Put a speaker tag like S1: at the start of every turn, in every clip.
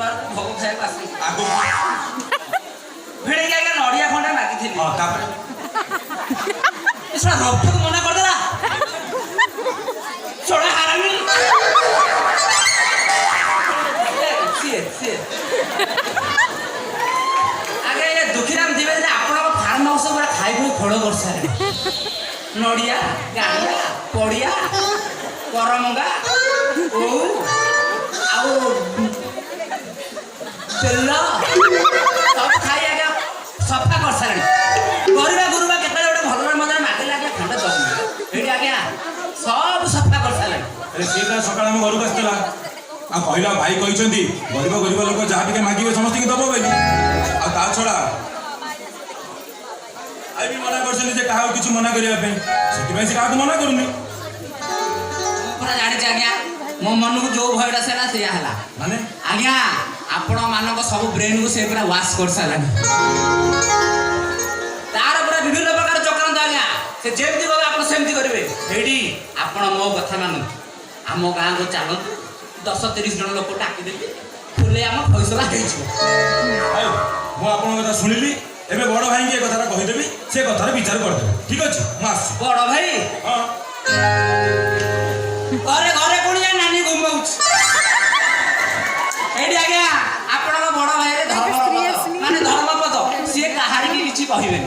S1: ଦୁଆରକୁ ଭୋଗ ଖାଇବାକୁ ଆସନ୍ତି।
S2: ଆଗକୁ।
S1: ଭିଡ଼ିକି ଆଜ୍ଞା, ନଡ଼ିଆ ଖଣ୍ଡେ ମାଗିଥିଲି।
S2: ହଁ, ତାପରେ?
S1: ଏ ଶଳା ରଫକୁ ମନା କରିଦେଲା। ଶଳା ହାରାମି। ସିଏ ସିଏ ଆଜ୍ଞା, ଏ ଦୁଃଖୀରାମ ଦ୍ୱିବେଦୀ ଆପଣଙ୍କ ଫାର୍ମ ହାଉସ ପୁରା ଖାଇ ଖୁଇ ଖୋଳ କରିସାରିଲେଣି। ନଡ଼ିଆ, ଗାଡ଼ିଆ, ପଡ଼ିଆ, କରମଙ୍ଗା, ଓଉ ଆଉ ତେଲ ସବୁ ଖାଇ ଆଜ୍ଞା ସଫା କରିସାରିଲେଣି। ଗରିବା ଗୁରୁବା କେତେବେଳେ ଗୋଟେ ଭଲରେ ମଜାରେ ମାଗିଲେ ଆଜ୍ଞା, ଖଣ୍ଡେ ଦଉନି। ଏଇଠି ଆଜ୍ଞା ସବୁ ସଫା କରିସାରିଲେଣି।
S2: ଆରେ, ସିଏ ତ ସକାଳେ ଆମ ଘରକୁ ଆସିଥିଲା ଆଉ କହିଲା, ଭାଇ କହିଛନ୍ତି ଗରିବ ଗରିବ ଲୋକ ଯାହା ଟିକେ ମାଗିବେ ସମସ୍ତଙ୍କୁ ଦବ ବୋଲି। ଆଉ ତା ଛଡ଼ା ଭାଇ ବି ମନା କରିଛନ୍ତି ଯେ କାହାକୁ କିଛି ମନା କରିବା ପାଇଁ। ସେଥିପାଇଁ ସେ କାହାକୁ ମନା କରୁନି।
S1: ମୁଁ ପୁରା ଜାଣିଛି ଆଜ୍ଞା, ମୋ ମନକୁ ଯୋଉ ଭୟଟା ସେଟା ସେଇଆ ହେଲା।
S2: ମାନେ?
S1: ଆଜ୍ଞା, ଆପଣ ମାନଙ୍କ ସବୁ ବ୍ରେନକୁ ସେ ପୁରା ୱାଶ କରିସାରିଲାଣି। ତାର ପୁରା ବିଭିନ୍ନ ପ୍ରକାର ଚକ୍ରାନ୍ତ ଆଜ୍ଞା। ସେ ଯେମିତି କହିବେ, ଆପଣ ସେମିତି କରିବେ। ଏଇଠି ଆପଣ ମୋ କଥା ମାନନ୍ତୁ, ଆମ ଗାଁକୁ ଚାଲନ୍ତୁ। 10-30 ଜଣ ଲୋକ ଡାକିଦେବି, ଫୁଲେ ଆମ ଫଇସଲା ହେଇଯିବ।
S2: ହଉ, ମୁଁ ଆପଣଙ୍କ କଥା ଶୁଣିଲି। ଏବେ ବଡ଼ ଭାଇଙ୍କି ଏ କଥାଟା କହିଦେବି, ସେ କଥାର ବିଚାର କରିଦେବେ। ଠିକ ଅଛି, ମୁଁ ଆସୁଛି।
S1: ବଡ଼ ଭାଇ?
S2: ହଁ।
S1: ଘରେ ଘରେ କୁଣିଆ, ନାନୀ ଘୁମଉଛି ଏଇଠି। ଆଜ୍ଞା, ଆପଣଙ୍କ ବଡ଼ ଭାଇରେ ଧର୍ମପଦ, ମାନେ ଧର୍ମପଦ, ସିଏ କାହାରିକି କିଛି କହିବେନି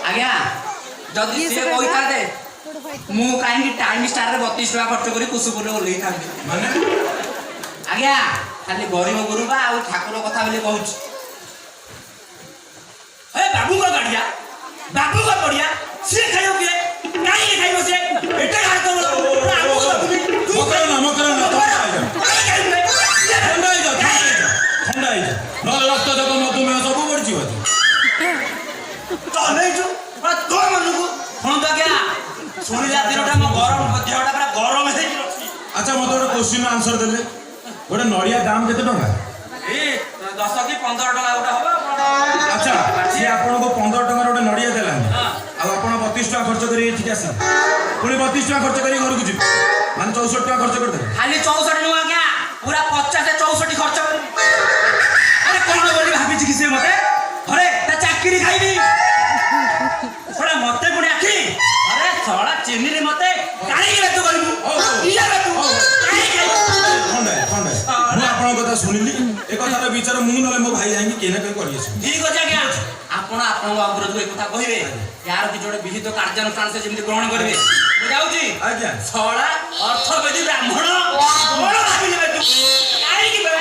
S1: ଆଜ୍ଞା। ଯଦି ସିଏ କହିଥାନ୍ତେ, ମୁଁ କାହିଁକି ଟାଇମ୍ ଷ୍ଟାରରେ 32 ଟଙ୍କା ଖର୍ଚ୍ଚ କରି କୁସୁପୁରରେ ଓହ୍ଲେଇଥାନ୍ତି?
S2: ମାନେ?
S1: ଆଜ୍ଞା, ଖାଲି ଗରିବ ଗୁରୁବା ଆଉ ଠାକୁର କଥା ବୋଲି କହୁଛି। ଏ ବାବୁଙ୍କ ଗାଡ଼ିଆ, ବାବୁଙ୍କ ପଡ଼ିଆ, ସିଏ ଖାଇବ କିଏ? କାହିଁକି ଖାଇବ ସିଏ? ଏଟା କାହାର? ଆମକୁ ଦବୁନି ତୁ?
S2: ମକର ନା, ମକର ନା, ଥଣ୍ଡା ହେଇଯାଅ। ଥଣ୍ଡା ହେଇଯାଅ, ଥଣ୍ଡା ହେଇଯାଅ, ଥଣ୍ଡା ହେଇଯାଅ। ନହେଲେ ରକ୍ତଚାପ, ମଧୁମେହ ସବୁ ବଢିଯିବ।
S1: ଚଲେଇଛୁ ତୋ ମନକୁ। ଶୁଣନ୍ତୁ ଆଜ୍ଞା, ଶୁଣିଲା ଦିନଟା ମୋ ଗରମ ଦେହଟା ପୁରା ଗରମ ହେଇକି ଅଛି।
S2: ଆଚ୍ଛା, ମତେ ଗୋଟେ କୋଶ୍ଚିନ୍ ଆନ୍ସର ଦେଲେ, ଗୋଟେ ନଡ଼ିଆ ଦାମ କେତେ ଟଙ୍କା?
S1: ଏ 10 କି 15 ଟଙ୍କା ଗୋଟେ ହବ।
S2: ଆଚ୍ଛା, ସିଏ ଆପଣଙ୍କୁ 15 ଟଙ୍କାର ଗୋଟେ ନଡ଼ିଆ ଦେଲାନି,
S1: ହଁ।
S2: ଆଉ ଆପଣ 32 ଟଙ୍କା ଖର୍ଚ୍ଚ କରି ଏଠିକି ଆସିଲେ, ପୁଣି 32 ଟଙ୍କା ଖର୍ଚ୍ଚ କରି ଘରକୁ ଯିବେ, ମାନେ 64 ଟଙ୍କା ଖର୍ଚ୍ଚ କରିଦେଲେ।
S1: ଖାଲି 64 ନୁହଁ ଆଜ୍ଞା, ପୁରା 50 64 ଖର୍ଚ୍ଚ କରିବି। ଆରେ, କଣ ବୋଲି ଭାବିଛି କି ସେ ମତେ? ଆରେ, ତା ଚାକିରି ଖାଇବି। ଶଳା ମତେ ପୁଣି ଆଖି। ଆରେ ଶଳା, ଚିହ୍ନିଲି ମତେ? କାହିଁକି ବେ ତୁ କରିବୁ?
S2: ହଉ, ହଉ।
S1: ଇଏ ବେ ତୁ
S2: ହଉ।
S1: କାହିଁକି ଖାଇବୁ?
S2: ଥଣ୍ଡା ଥଣ୍ଡା। ମୁଁ ଆପଣଙ୍କ କଥା ଶୁଣିଲି। ଏ କଥାର ବିଚାର ମୁଁ ନହେଲେ ମୋ ଭାଇ ଯାଇକି କେହି ନା କେହି କରି ଆସିବେ।
S1: ଠିକ ଅଛି ଆଜ୍ଞା, ଆପଣ ଆପଣଙ୍କ ଅଗ୍ରଜକୁ ଏ କଥା କହିବେ। ୟାର କିଛି ଗୋଟେ ବିହିତ କାର୍ଯ୍ୟାନୁଷ୍ଠାନ ସେ ଯେମିତି ଗ୍ରହଣ କରିବେ। ମୁଁ ଯାଉଛି।
S2: ଆଜ୍ଞା।
S1: ଶଳା ଅର୍ଥବେଦୀ ବ୍ରାହ୍ମଣ, କଣ ଭାବିଲେ ବେ ତୁ? କାହିଁକି ବେ?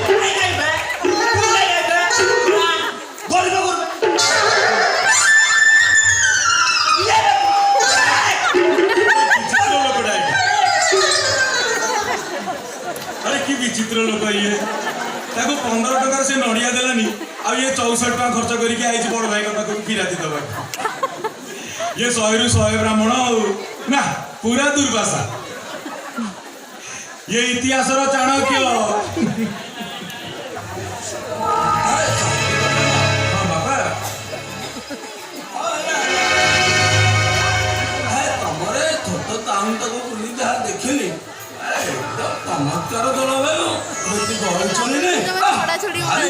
S1: କାହିଁକି ବେ? ତୁ କାହିଁକି ବେ? ଗରିବ ଗୁରୁବା। ଇଏ ବେ ତୁ।
S2: ବିଚିତ୍ର ଲୋକଟା ଏଇଟା। ଆରେ, କି ବିଚିତ୍ର ଲୋକ ଇଏ! ତାକୁ 15 ଟଙ୍କାର ସେ ନଡ଼ିଆ ଦେଲାନି, ଆଉ ଇଏ 64 ଟଙ୍କା ଖର୍ଚ୍ଚ କରିକି ଆଇଛି ବଡ଼ ଭାଇଙ୍କ ପାଖକୁ ଫିରାତି ଦେବାକୁ। ଇଏ 100ରୁ 100 ବ୍ରାହ୍ମଣ ଆଉ ନା ପୁରା ଦୁର୍ବାସା। ଇଏ ଇତିହାସର ଚାଣକ୍ୟ। ହଁ ବାପା।
S3: ତମର ଏ ଛୋଟ ଟାଉନଟାକୁ ବୁଲି ଯାହା ଦେଖିଲି, ଏକଦମ ଚମତ୍କାର ଜଳବାୟୁ। ବେଶୀ ଗହଳି ଚଳିନି।
S4: ଛଡା ଛଡି।
S3: ଭାରି।